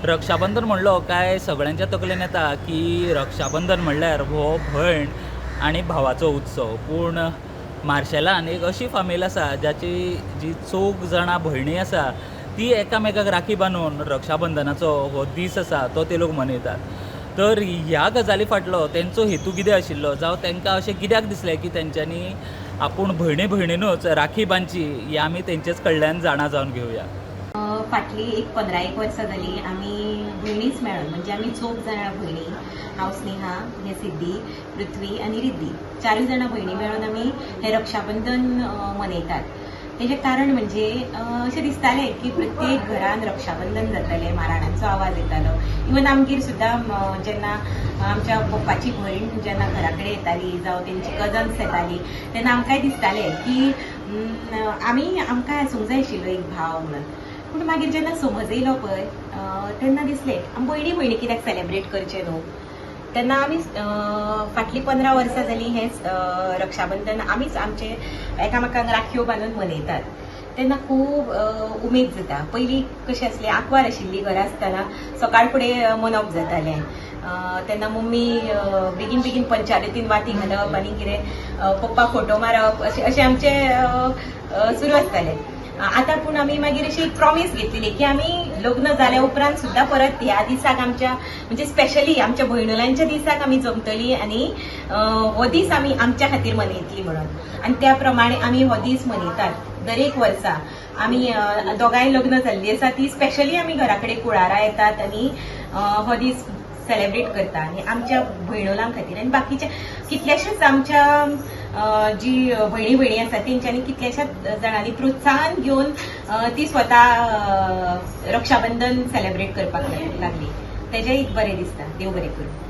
रक्षाबंधन म्हणलो काय सगळ्यांच्या तकलेन येता की रक्षाबंधन म्हणल्यार हो भयण आनी भावाचो उत्सव. पूण मार्शेलान एक अशी फामील आसा जाची जी चौग जाणां भयणी आसा ती एकामेकाक राखी बांदून रक्षाबंधनाचो हो दीस आसा तो ते लोक मनयतात. तर ह्या गजाली फाटलो तेंचो हेतू कितें आशिल्लो, जावं तांकां अशें कित्याक दिसलें की तेंच्यांनी आपूण भयणी भयणीनूच राखी बांदची, हें आमी तेंचेच कडल्यान जाणा जावन घेवया. फाटली एक 15 एक वर्सां जाली आमी भयणीच मेळोन, म्हणजे आमी चौग जाणां भयणी, हांव स्नेहा, हे सिद्धी, पृथ्वी आनी रिद्धी, चारूय जाणां भयणी मेळोन आमी हे रक्षाबंधन मनयतात. तेजें कारण म्हणजे अशें दिसतालें की प्रत्येक घरान रक्षाबंधन जातालें, माराणांचो आवाज येतालो. इवन आमगेर सुद्दां जेन्ना आमच्या पप्पाची भयण जेन्ना घरा कडेन येताली जावं तेंची कजन्स येताली तेन्ना आमकांय दिसतालें की आमी आमकांय आसूंक जाय आशिल्लो एक भाव म्हणून. पूण मागीर जेन्ना समज येयलो पळय तेन्ना दिसलें आमी भयणी भयणी कित्याक सेलेब्रेट करचें न्हू. तेन्ना आमी फाटलीं 15 वर्सां जालीं हें रक्षाबंधन आमीच आमचे एकामेकांक राखयो बांदून मनयतात. तेन्ना खूब उमेद जाता. पयलीं कशें आसलें, आंकवार आशिल्ली घरा आसतना सकाळ फुडें मनप जातालें. तेन्ना मम्मी बेगीन बेगीन पंचायतीन वाती घालप आनी कितें पप्पा फोटो मारप अशें अशें आमचें सुरू आसतालें. आतां पूण आमी मागीर अशी एक प्रॉमीस घेतलेली की आमी लग्न जाल्या उपरांत सुद्दां परत ह्या दिसाक आमच्या म्हणजे स्पेशली आमच्या भयणुलांच्या दिसाक आमी जमतली आनी हो दीस आमी आमच्या खातीर मनयतली म्हणून. आनी त्या प्रमाणे आमी हो दीस मनयतात दरेक वर्सा. आमी दोगांय लग्न जाल्ली आसा ती स्पेशली आमी घरा कडेन कुळारा येतात आनी हो दीस सेलेब्रेट करता आनी आमच्या भयणुलां खातीर आनी बाकीच्या कितल्याश्याच आमच्या जी भयणी भयणी आसा तेंच्यांनी कितल्याश्याच जाणांनी प्रोत्साहन घेवन ती स्वता रक्षाबंधन सेलेब्रेट करपाक लागली. तेजें एक बरें दिसता. देव बरें करूं.